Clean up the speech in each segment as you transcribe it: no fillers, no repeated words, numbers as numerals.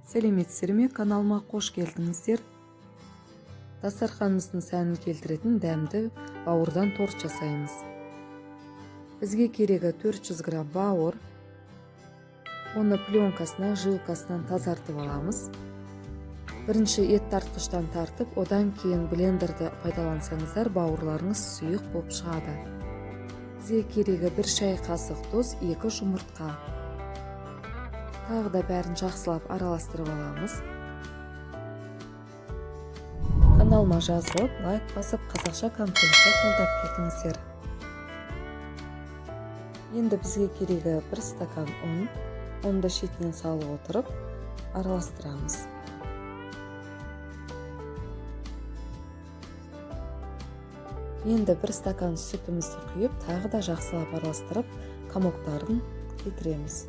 Сәлеметсіздер ме, каналыма қош келдіңіздер. Дастарханымыздың сәнін келтіретін дәмді бауырдан торт жасаймыз. Бізге керегі 400 грамм бауыр. Оны пленкасынан, жилкасынан тазартып аламыз. Бірінші ет тартқыштан тартып, одан кейін блендерді пайдалансаңыздар, бауырларыңыз сұйық болып шығады. Бізге керегі 1 шай қасық тұз, 2 жұмыртқа. Тағы да бәрін жақсылап араластырып аламыз. Каналыма жазылып, лайк басып, қазақша контентті қолдап кетіңіздер. Енді бізге керегі 1 стакан ұн. Ұнды шетінен салып отырып, араластырамыз. Енді 1 стакан сүтімізді құйып, тағы да жақсылап араластырып, комоктарын кетіреміз.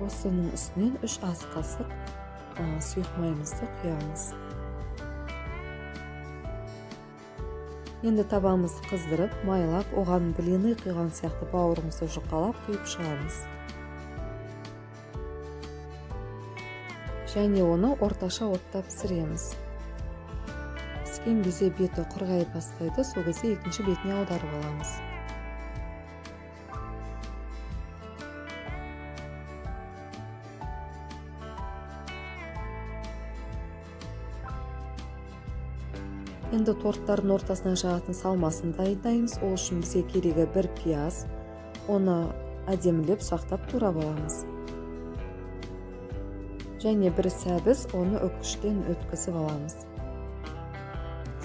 Осының үстінен 3 ас қасық сұйық майымызды құямыз. Енді табамызды қыздырып, майлап, оған блины құйған сияқты бауырымызды жұқалап құйып шығамыз. Және оны орташа отта пісіреміз. Піскен кезде беті құрғай бастайды, сол кезде екінші бетіне аударып аламыз. Енді торттардың ортасына жағатын салмасын дайындаймыз. Ол үшін бізге керегі 1 пияз. Оны әдемілеп ұсақтап турап аламыз. Және 1 сәбіз, оны үккіштен өткізіп аламыз.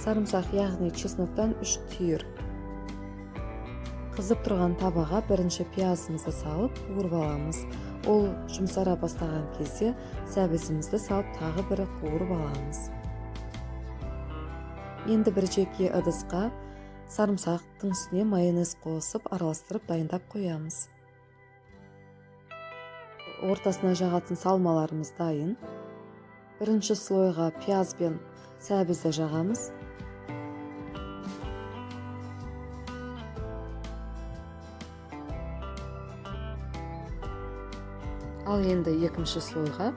Сарымсақ, яғни чесноктан 3 түйір. Қызып тұрған табаға бірінші пиязымызды салып қуырып аламыз. Ол жұмсара бастаған кезде сәбізімізді салып тағы бірі қуырып аламыз. Енді бір жеке ыдысқа сарымсақтың үстіне майонез қосып араластырып дайындап қоямыз. Ортасына жағатын салмаларымыз дайын. Бірінші слойға пияз бен сәбізді жағамыз. Ал енді екінші слойға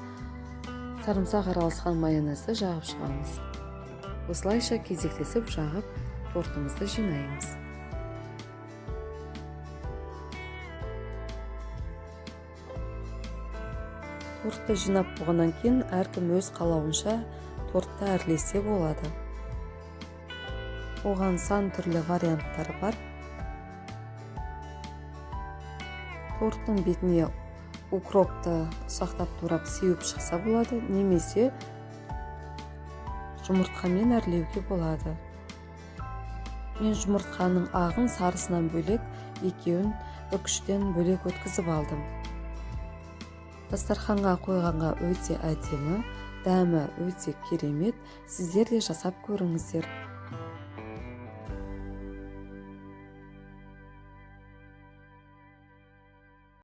сарымсақ араласқан майонезді жағып шығамыз. Осылайша кезектесіп жағып тортымызды жинаймыз. Тортты жинап болғаннан кейін әркім өз қалауынша тортты әрлесе болады. Оған сан түрлі варианттар бар. Торттың бетіне укропты ұсақтап турап сеуіп шықса болады, немесе жұмыртқамен әрлеуге болады. Мен жұмыртқаның ағын сарысынан бөлек, екеуін үкіштен бөлек өткізіп алдым. Дастарханға қойғанға өте әдемі, дәмі өте керемет. Сіздер де жасап көріңіздер.